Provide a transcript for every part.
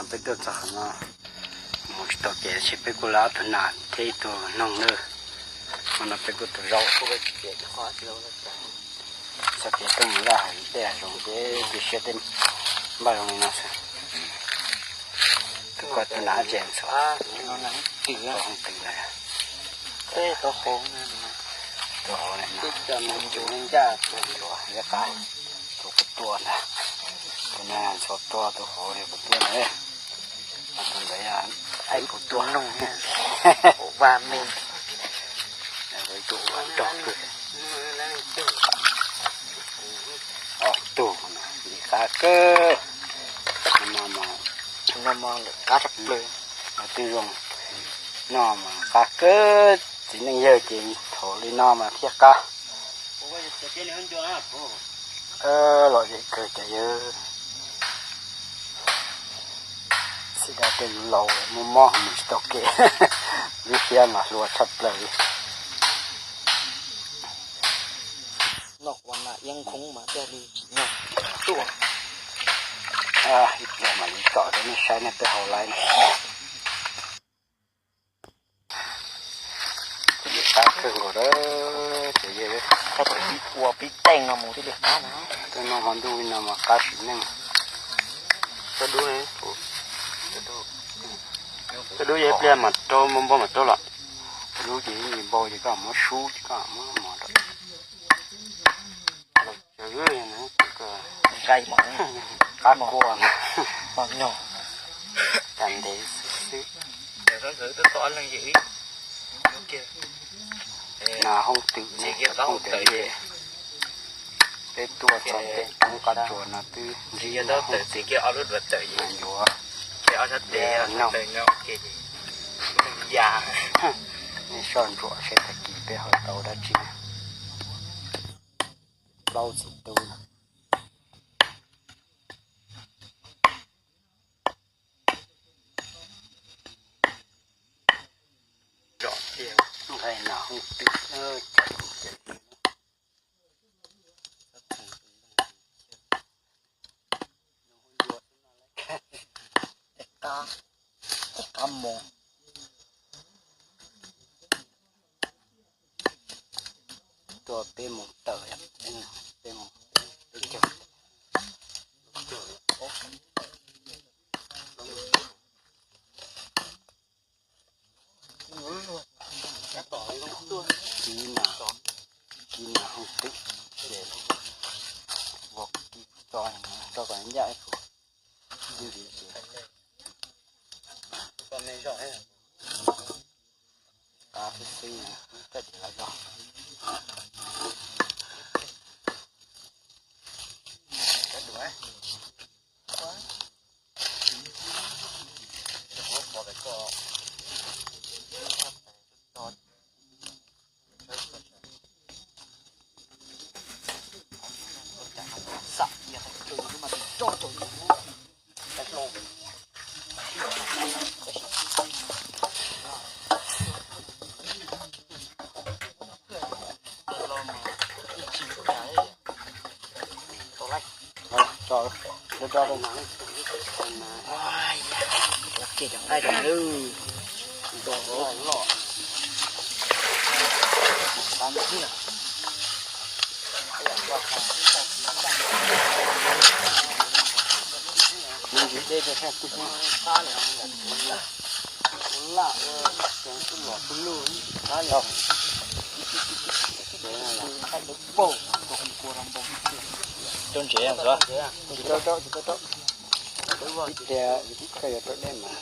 Peb tuaj txog qhov no mus tsis tau kev, tab sis peb kuj lawv ob tug nas thiab ib tug noog lawm. Hmo no peb kuj tus zaub, txog kev tuaj mus laj hav tej hav zoov ces cia siab tej npaj zoo li no xwb. Tus ko tus nas tseem ntxhov, twm, twm lawm. Tau hauv, tau hauv na, tus ncaj tus ncaj, tus ncaj tus qub tuaj ntag. Tus no ntxhov tuaj, tus hauv li qub tuaj ntag. Tus ntawd aib qub tuaj. Tus vaj me, tus vaj rog kawg. Ob tug no li qab kawg. No mas, no mas lawm qab tshaj plaws. Twb zoo, no mas qab kawg, txiv neej yawg ces thaum li no mas thiaj qab. Los zem kawg cov yawg. Xwb da tej laus muaj mob mus tsis tau kev, lub siab mas hluas tshaj plaws li. Noj ua nas iab nkhoov mas thiaj li tsis nyog tuaj. Ib pliag mam li tsom rau nej saib nej peb hauv live na. Qab kawg nkaus, ces ua pib teej no mus thiaj li qab na. Tej no hmo ntuj li no mas qab sim neej. Tej dub yog ib pliag mam rau npau npau mam rau los. Tej dub ces ib npau ces koj muab sub ces koj muab mos rau. Nqaij mos, qab kua, mos nyog, tas ntev xwb xwb. Nas hoob twm, hoob twm, peb tuaj txog peb poob qab tsuas no twb ntsib nas hoob twm, nas yuav, noog. Nej soj ntsuam seb tag kis peb ho tau dab tsi. Plaub txiv tub no. Nqaij nas hoob twm, qab, qab mos. Tuaj peb moos tawm, peb moos, peb caug. Kib nas, kib nas hoob twm, ces ua kib tso, tso kom ncaj ib kuv. Qab xwb xwb, koj ces los zog. Tso, tso, tso. Ua ke cov nqaij rau lawm. Nws ntsis dej rau sab twg. Laj ua tseev tub los tub luj. Rau ntsev, tsis tau rau, tsis tau rau. Ib tias koj yuav rau dej mas.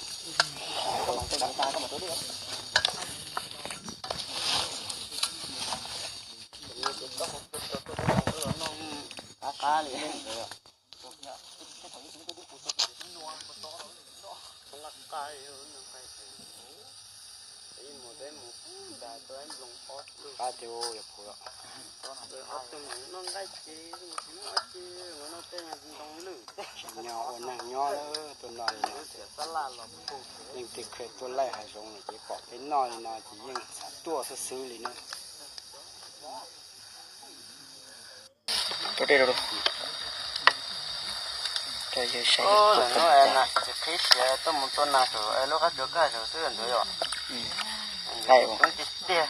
Qab qab li. Qab ces yuav phuv. Tsis nyob ua neeg nyob, tuaj noj li no. Leej twg kheev tuaj laij hav zoov no ces pom peb noj li no ces yeej xav tuaj xwb xwb li na. Rau dej rau. Rau yawg saib lawm no tsis qhib siav tuaj mus tua nas saum lub qab tsuas kaj saum xwb ntawd yom. Nqaij ua no thiab,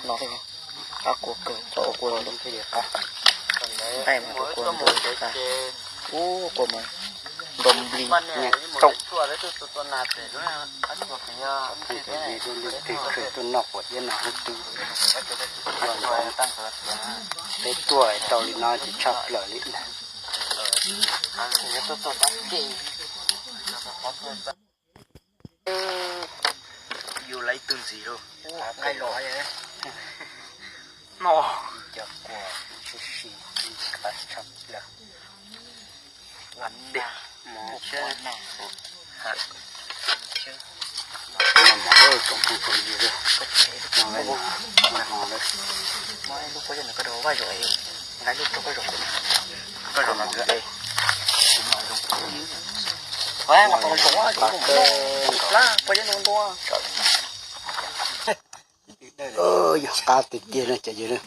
qab kua kawg, txhob ua kua lub, nqaij mas kua kua ntau, ub kua mas nto nplig nyiam tau. Tuaj noj quav iab no hub twg, peb tuaj tau li no ces tshaj plaws li ntag. Yus laiv ib tug ntxiv lauj. Noj cov kua tshwm sim qab tshaj plaws. Yog qab tiag tiag no cov yawg.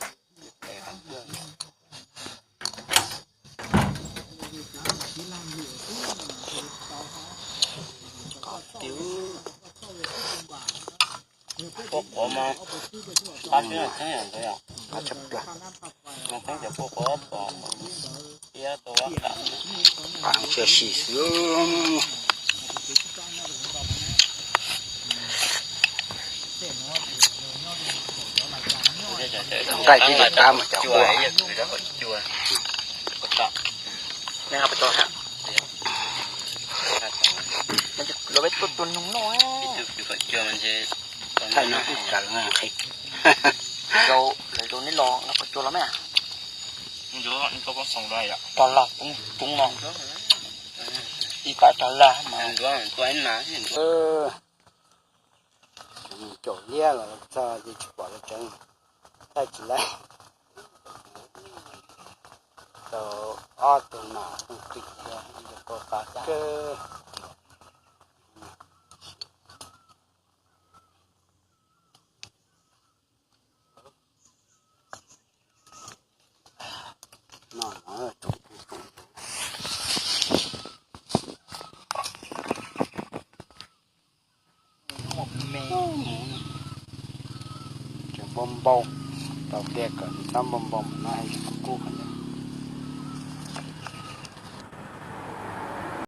Pua quav mas qab tshaj plaws. Qab tshaj sim xwb. Nqaij tib li qab mas cov quaj. Lawv peb tuaj tua noog noj. Thaij no ib tsam lawv nqhis. Lawv zoo neb los no kom cua los me. Tog lag coob coob no. Ib pab tog lag mas. Caum liab los txog ces tsis pom lawv tseev, thaij tsis laib. Tau ob tug nom phooj ywg, kua qab kawg. Cov npau npau, tau tias kom nws txhob npau npau mas no yus kub kub qhov